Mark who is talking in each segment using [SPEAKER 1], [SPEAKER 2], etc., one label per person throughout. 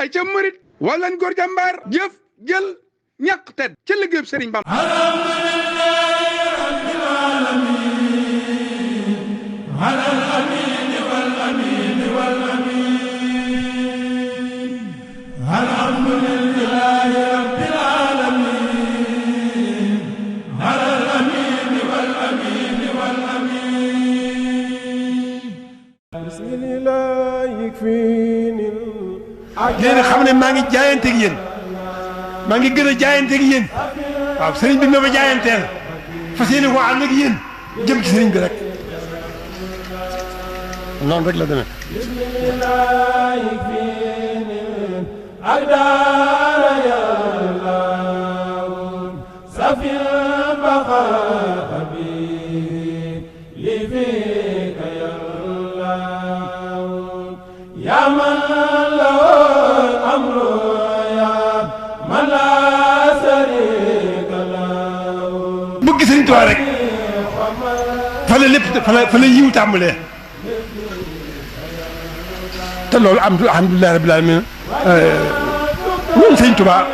[SPEAKER 1] ay ca murit walan góor jàmbaar jëf jël ñàkk tedd ca liggéeyub Sëriñ Bamba
[SPEAKER 2] léegi xam ne maa ngi jaayanteeg yéen maa ngi gën a jaayanteeg yéen waaw sëriñ bi ma jaayanteel fas yéene koo ànd ak yéen jëm ci sëriñ bi rek noonu rek la demee. bëgg Sëriñ Tuubaa rek fa la lépp fa la yiw tàmbalee te loolu alhamdulilah rabbil alamin ñun Sëriñ Tuubaa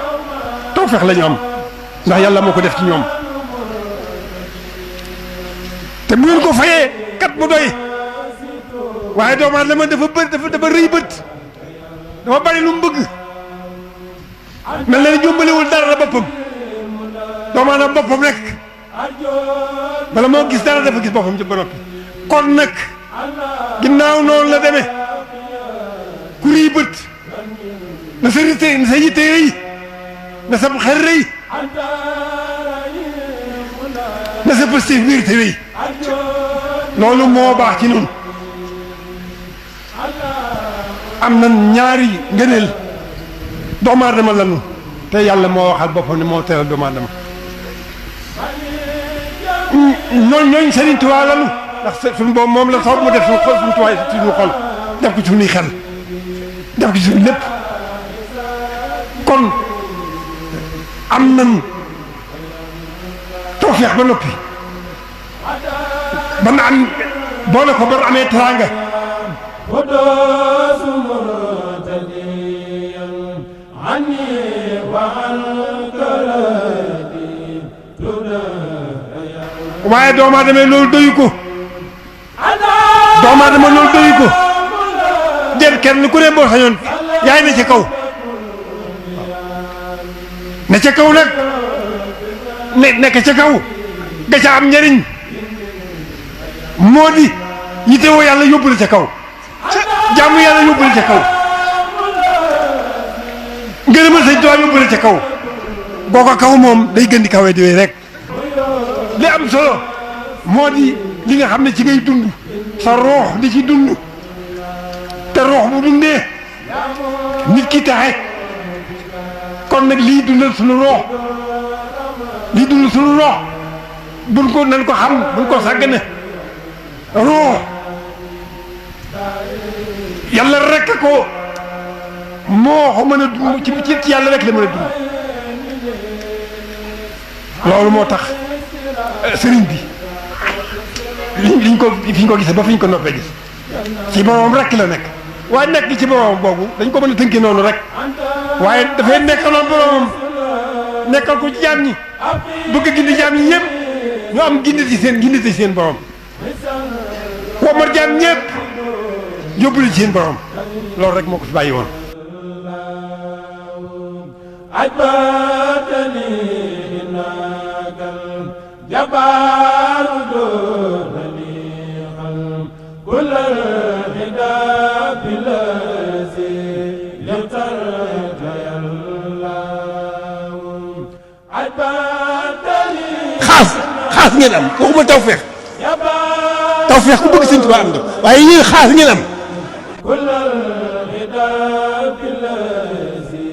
[SPEAKER 2] tawfeex la ñu am ndax yàlla moo ko def ci ñoom te bu ngeen ko fayee kat mu doy waaye doomu aadama dafa rëy bët dafa bari lu mu bëgg mel na ni jumbalewul dara la boppam doomu aadama boppam rek bala moo gis dara dafa gis boppam ci ba noppi kon nag ginnaaw noonu la demee ku rëy bët na sa yitte rëy na sa xel rëy na sa positif biir te rëy loolu moo baax ci ñun am na ñaari ngëneel doomu aadama lanu te yàlla moo waxal boppam ne moo teral doomu aadama ñooñ Sëriñ Tuubaa lanu ndax suñu boobu moom la soob mu def suñu xol suñu tuwaay suñu xol def ko ci suñuy xel def ko ci suñu lépp kon am nan tawfeex ba noppi ba na am boole ko ba amee teraanga waaye doomu aadama loolu doyu ko doomu aadama loolu doyu ko déet kenn ku ne boo sañoon yaay ne ca kaw ne ca kaw nag nekk ca kaw ga ca am njëriñ moo di yitewoo yàlla yóbbu la ca kaw jaamu yàlla yóbbu la ca kaw ngërëmal Sëñ Tuubaa yóbbu la ca kaw googa kaw moom day gën di kawee di wéy rek li am solo moo di li nga xam ne ci ngay dund sa roox di ci dund te roox bu dundee nit ki taxe kon nag lii dundal suñu roox lii dundal suñu roox buñ ko nan ko xam buñ ko sàggane roox yàlla rek ko moo ko mën a dund ci yàlla rek la mën a dund loolu moo tax sëriñ bi liñ ko fi ñu ko gisee ba fi ñu ko noppee gis ci boroom rek la nekk waaye nekk ci boroom boobu dañ ko mën a tënkee noonu rek waaye dafay nekkaloon boroomam nekkal ko ci jaam ñi bëgg gindi jaam ñi ñëpp ñu am gindi ci seen boroom womar jaam ñëpp yóbbule ci seen boroom loolu rek moo ko fi bàyyi woon
[SPEAKER 3] jabaaru doonani xal kullal hidaa bilaasi liftarta yàllaaw
[SPEAKER 2] xaas ngeen am waxuma tawfeex ku bëgg Sëñ Tuubaa am na waaye yéen xaas ngeen am
[SPEAKER 3] kullal hidaa bilaasi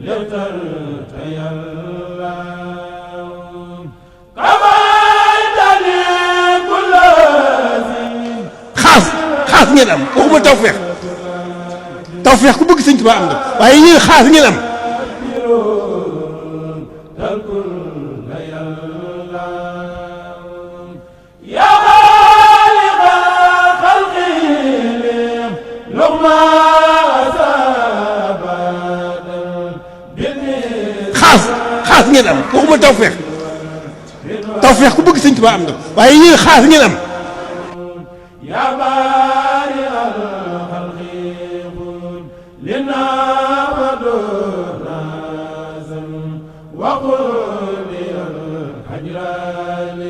[SPEAKER 3] liftarta yàllaaw
[SPEAKER 2] xaas ngeen am waxuma tawfeex ku bëgg Sëñ Tuubaa am na waaye yéen xaas ngeen am
[SPEAKER 3] ma
[SPEAKER 2] ngeen am waxuma tawfeex tawfeex ku bëgg sëñ Tuubaa am nga waaye yéen xaas ngeen am.
[SPEAKER 3] ya bari al khalqi lina waduna wa qul al hajran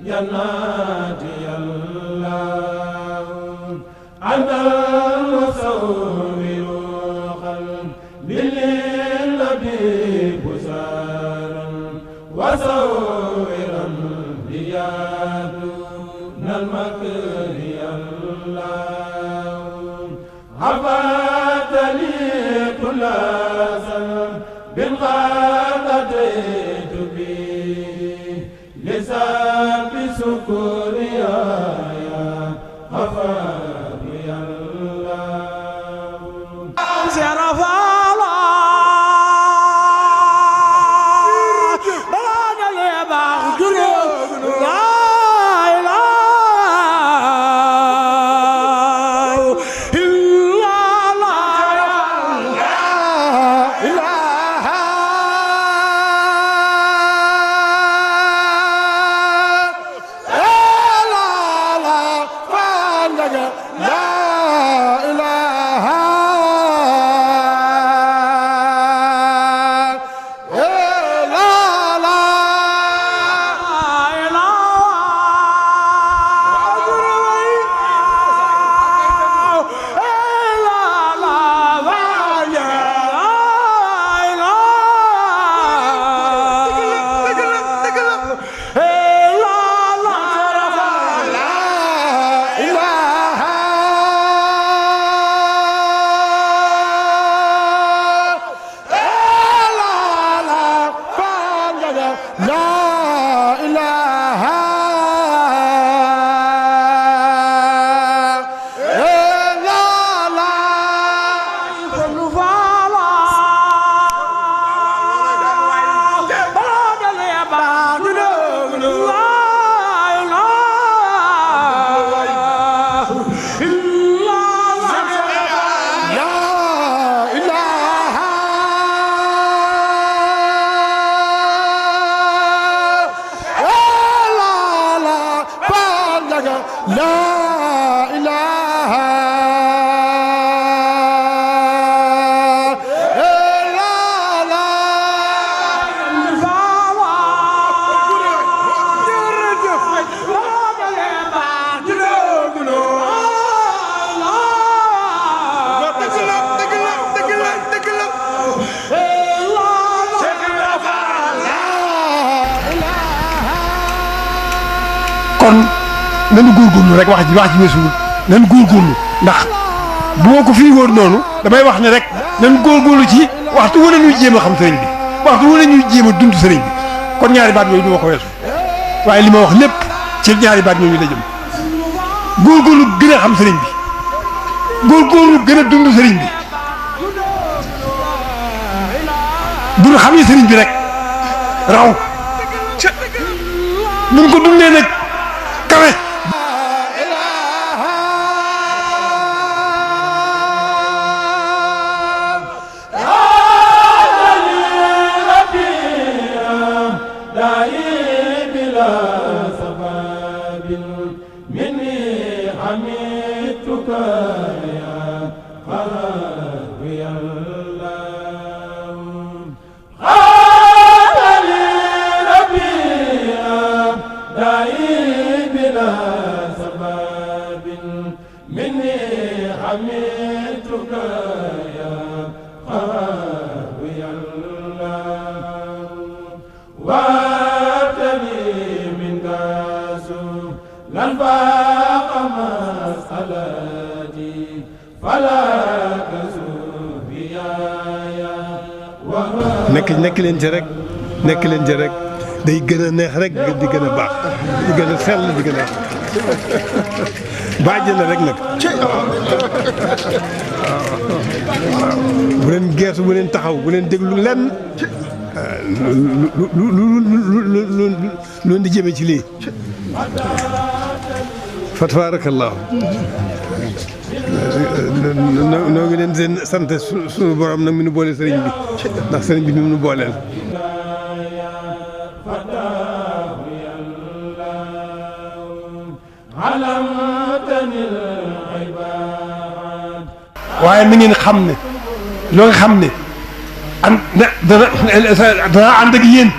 [SPEAKER 3] jannati allah anta musawwir qalbi lil nabi busaran wa sawwiran liyadu nal makr ya allah habatani kullasan bin qadatu bi lisan bi sukriya ya ghafar ya allah sharafa
[SPEAKER 2] kon nañu góorgóorlu rek wax ji weesuwul nañu góorgóorlu ndax bu ma ko fii woon noonu damay wax ne rek nañu góorgóorlu ci waxtu wu ne ñuy jéem a xam sëriñ bi waxtu wu ne ñuy jéem a dund sëriñ bi kon ñaari baat yooyu du ma ko weesu waaye li ma wax lépp ci ñaari baat yooyu la jëm góorgóorlu gën a xam sëriñ bi góorgóorlu gën a dund sëriñ bi bu ñu xamee sëriñ bi rek raw buñ ko dundee nag kawe nekk leen ci rek nekk leen ci rek day gën a neex rek di gën a baax di gën a sell di gën a bàjj na rek nag bu leen geesu bu leen taxaw bu leen déglu lenn lu di jëme ci lii fa tabaarakallaahu noo ngi leen seen sant suñu borom nag mi nu boole sëriñ bi ndax sëriñ bi mi nu booleel waaye na ngeen xam ne loo nga xam ne an na dana ànd ak yéen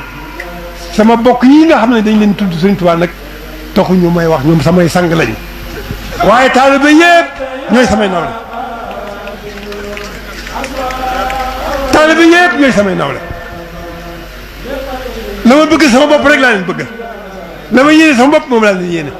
[SPEAKER 2] sama bokk yi nga xam ne dañ leen tudd Sëriñ Tuubaa nag taxuñu may wax ñoom samay sang lañu waaye taalibe yépp ñooy samay nawle taalibe yépp ñooy samay nawle la ma bëgg sama bopp rek laa leen bëgg la ma yéene sama bopp moom laa leen yéene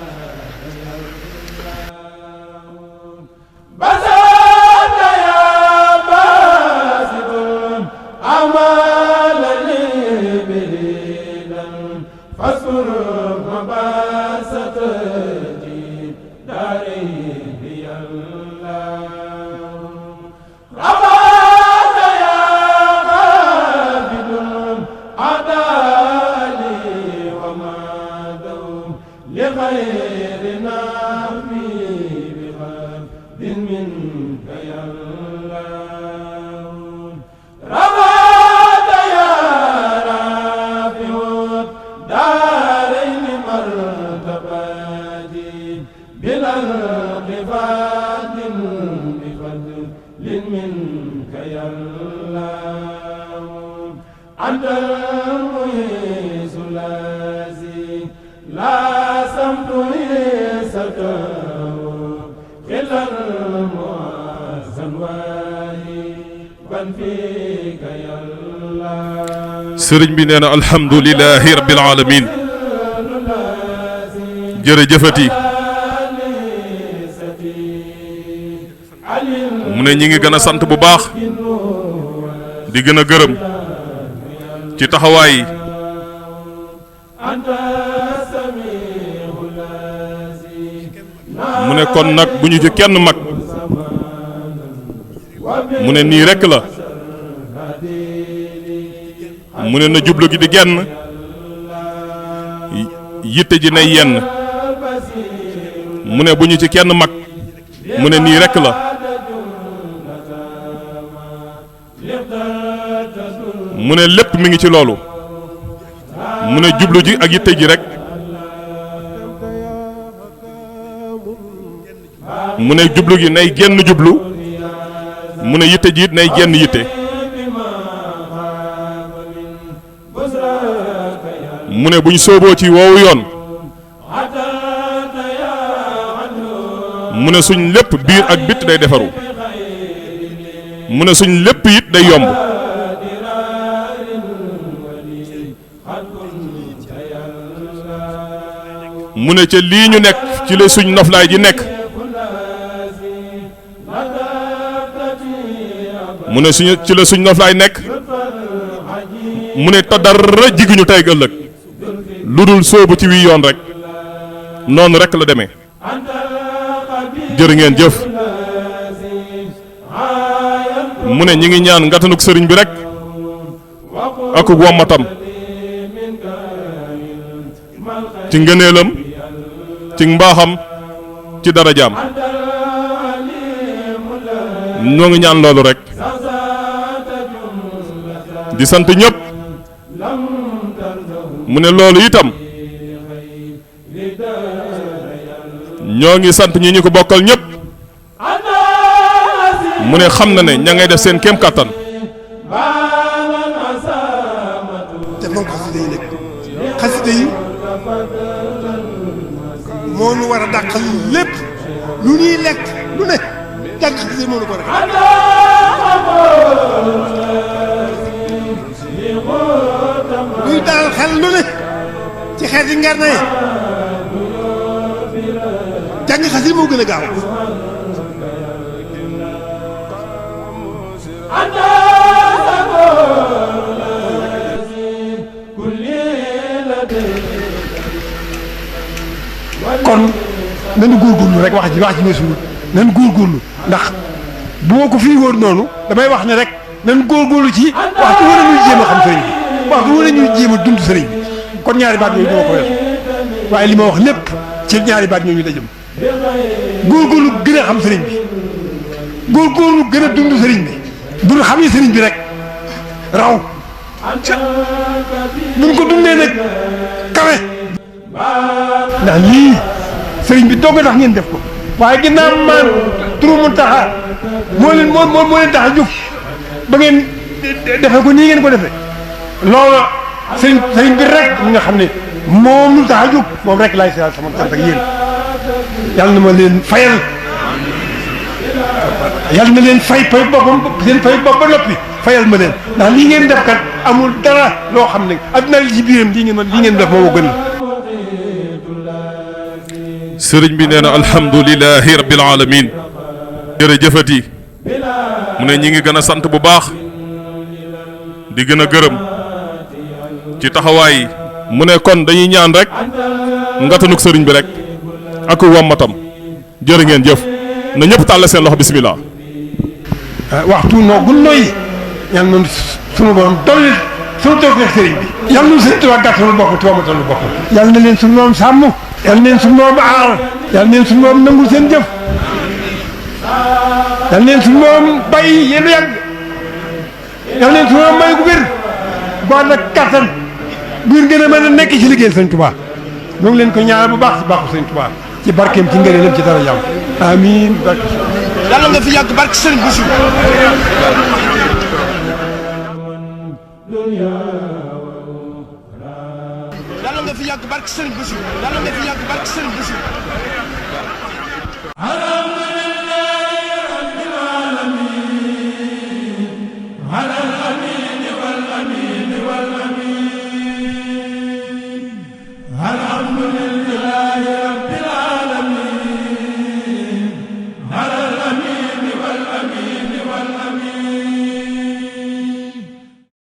[SPEAKER 4] sëriñ bi nee na alhamdulilahi rabbil alamin jërëjëfati mu ne ñi ngi gën a sant bu baax di gën a gërëm ci taxawaay yi mu ne kon nag bu ñu ci kenn mag mu ne nii rekk la mu ne na jublu gi di genn yitte ji nay yenn mu ne bu ñu ci kenn mag mu ne nii rekk la mu ne lépp mi ngi ci loolu mu ne jublu ji ak yitte ji rek mu ne jublu gi nay genn jublu mu ne yitte ji it nay genn yitte mu ne buñ sooboo ci woowu yoon mu ne suñ lépp biir ak bitt day defaru mu ne suñ lépp it day yomb mu ne ca lii ñu nekk ci la suñ noflaay ji nekk mu ne suñu ci la suñ noflaay nekk mu ne te dara jiguñu tey ëllëg lu dul sóobu ci wii yoon rek noonu rek la demee jërë ngeen jëf mu ne ñi ngi ñaan ngatanuk sëriñ bi rek ak wommatam ci ngëneelam ci mbaaxam ci darajaam ñoo ngi ñaan loolu rek di sant ñëpp mu ne loolu itam ñoo ngi sant ñi ñu ko bokkal ñëpp mu ne xam na ne ña ngay def seen kéem kattan
[SPEAKER 2] te moom xasida yi nag xasida yi moo nu war a dàqal lépp lu ñuy lekk lu ne jàng xasida yi moo nu ko rek luy daal xel lu ne ci xeeti ngar na yi jàng xasida yi moo gën a gaaw kon nañu góorgóorlu rek wax ji weesuwul nañu góorgóorlu ndax bu ma ko fii wóor noonu damay wax ne rek nañu góorgóorlu ci waxtu wala ñuy jéem a xam sëriñ bi waxtu wala ñuy jéem a dund sëriñ bi kon ñaari baat yooyu dama ko weesu waaye li ma wax lépp ci ñaari baat ñooñu la jëm góorgóorlu gën a xam sëriñ bi góorgóorlu gën a dund sëriñ bi bu ñu xamee sëriñ bi rek raw buñ ko dundee nag kawe ndax lii sëriñ bi dong tax ngeen def ko waaye ginnaaw man turu Muntaxa moo leen tax a jóg ba ngeen defe ko nii ngeen ko defe loolu sëriñ bi rek mi nga xam ne moom lu tax a jóg moom rek laay seetal sama cant ak yéen yàlla na ma leen fayal yàlla na leen fay boppam seen fay bopp ba noppi fayal ma leen ndax lii ngeen def kat amul dara loo xam ne adduna li ci biiram lii ngeen def moo gën.
[SPEAKER 4] sëriñ bi nee na alhamdulilahi rabbil alamin jërëjëfati mu ne ñi ngi gën a sant bu baax di gën a gërëm ci taxawaay yi mu ne kon dañuy ñaan rek ngatanuk sëriñ bi rek ak wàmmatam jërë ngeen jëf na ñëpp tàll seen loxo bismillah.
[SPEAKER 2] waxtu noo gun noyyi ñaan noonu sunu borom dolli sunu tawfeex sëriñ bi yàlla nu sëriñ Tuubaa gàttal boppam te wàmmatal nu boppam yàlla na leen sunu borom sàmm yàlla na leen sunu borom aar yàlla na leen sunu borom nangul seen jëf yàlla na leen sunu borom bàyyi yéen yàgg yàlla na leen sunu borom may gu wér bu ànd ak kattan bu ngeen gën a mën a nekk ci liggéeyal sëriñ Tuubaa ñoo ngi leen ko ñaanal bu baax si baaxu sëriñ Tuubaa ci barkeem ci ngëneelam ci dara jàmm amiin barke
[SPEAKER 5] yàlla nga fi yàgg barke sëriñ Basiru yàlla nga fi yàgg barke sëriñ Basiru yàlla nga fi yàgg barke sëriñ Basiru